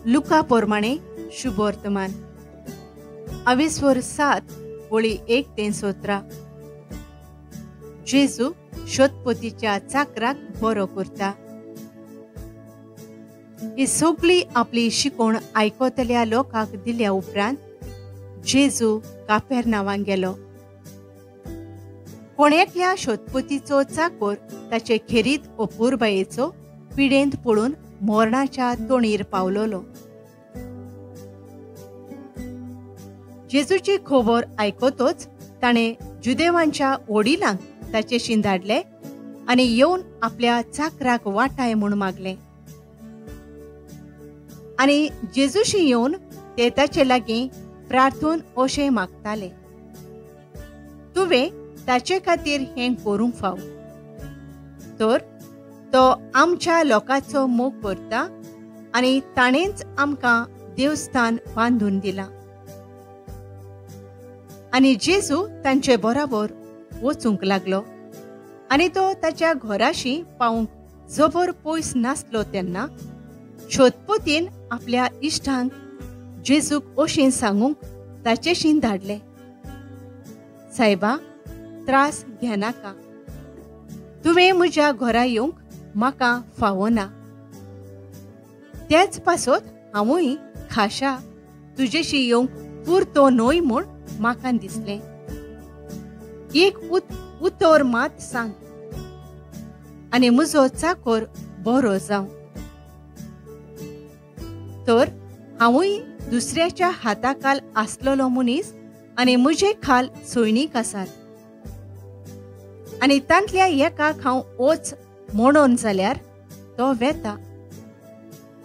लुका पोरमाणे शुभवर्तमान अवेस्वर 7 ओळी 1 ते 17. जेजू शोधपोतीच्या चाकराक बरो करता. ही सगळी आपली शिकोण आयकतल्या लोकांक दिल्या उपरांत जेजू कापेरनावांक गेलो. कोण एकल्या शोधपोतीचो चाकोर ताचे खेरीत अपुरबायेचो पिडेंत पडून मरणाच्या तोणीर पावलोलो. जेजूची खबर आयकतोच ताणें जुदेवांच्या वडिलांक ताचेशी धाडले आनी येवन आपल्या चाकराक वाटाय म्हूण मागलें. आनी जेजूशी येवन ते ताचे लागीं प्रार्थून अशें मागताले, तुवें ताचे खातीर हें करूंक फाव, तर तो आमच्या लोकांचो मोग करता आनी ताणेंच आमकां देवस्थान बांदून दिलां. आनी जेजू तांचे बराबर वचूंक लागलो आनी तो ताच्या घराशी पावूंक जबर पयस नासलो तेन्ना शोधपोतीन आपल्या इश्टांक जेजूक अशें सांगूंक ताचेशी धाडले, सायबा, त्रास घेनाका, तुवें म्हज्या घरा येवंक म्हाका फावना, त्याच पासत हांवूय खाशा तुजेशी येवंक पुरतो न्हय म्हूण म्हाका दिसलें. एक उतर मात सांग आनी म्हजो चाकोर बरो जावं, तर हांवूय दुसऱ्याच्या हाताखाल आसलेलो मनीस आनी म्हजे खाल सैनीक आसात आनी तांतल्या एकाक हांव वच म्हणून जाल्यार तो वेता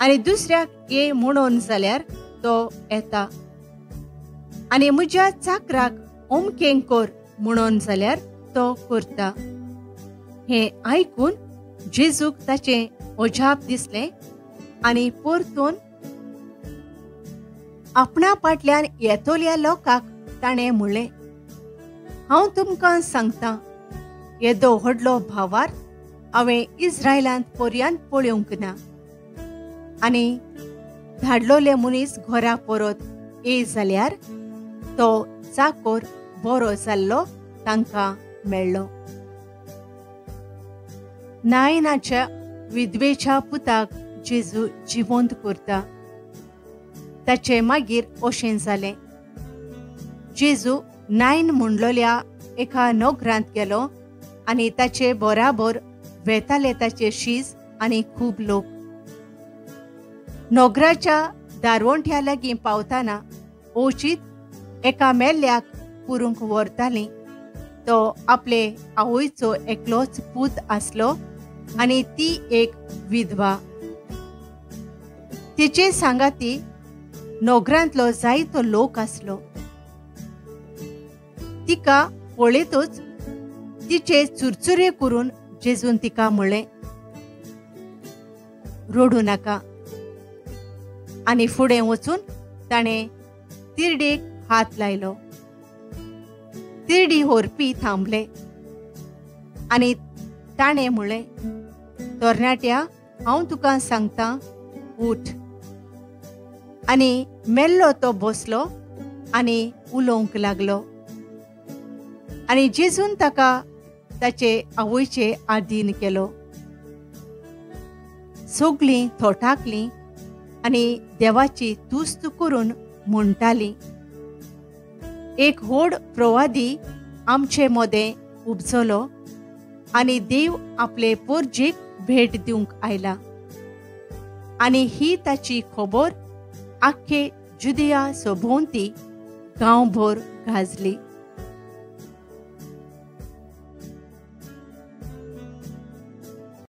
आनी दुसऱ्याक ये म्हणून जाल्यार तो येता आनी म्हज्या चाकराक अमकें कर म्हणून जाल्यार तो करता. हें आयकून जेजूक ताचें अजाप दिसलें आनी परतून आपणा फाटल्यान येतल्या लोकांक ताणें म्हणलें, हांव तुमकां सांगतां, येदो व्हडलो भावार्थ हांवें इस्रायलांत पर्यंत पळोवंक ना. आनी धाडलोले मनीस घरा परत ये जाल्यार तो चाकोर बरो जाल्लो तांकां मेळ्ळो. नायनाच्या विधवेच्या पुताक जेजू जिवंत करता. ताचे मागीर अशें जालें, जेजू नायन म्हणलोल्या एका नगरांत गेलो आनी ताचे बराबर वेताले ताचे शीज आनी खूब लोक. नगराच्या दारवंठ्या लागीं पावतना अवचीत एका मेल्ल्याक पुरूंक व्हरतालीं. तो आपले आवयचो एकलोच पूत आसलो आनी ती एक विधवा. तिचे सांगाती नगरांतलो जायतो लोक आसलो. तिका पळयतच तिचे चुरचुरे करून जेजून तिका म्हणलें, रडूं नाका. आनी फुडें वचून ताणें तिरडेक हात लायलो. तिरडी व्हरपी थांबले आनी ताणें म्हणलें, तरणाट्या, हांव तुका सांगतां, उठ. आनी मेल्लो तो बसलो आनी उलोवंक लागलो. आनी जेजून ताका ताचे आवयचे आदीन केलो. सगळीं थोटाकलीं आनी देवाची तुस्त करून म्हणटालीं, एक व्हड प्रवादी आमचे मदें उपजलो आनी देव आपले पोरजेक भेट दिवंक आयला आनी ही ताची खबर आख्खे जुदिया सभोंवती गांवभर गाजली.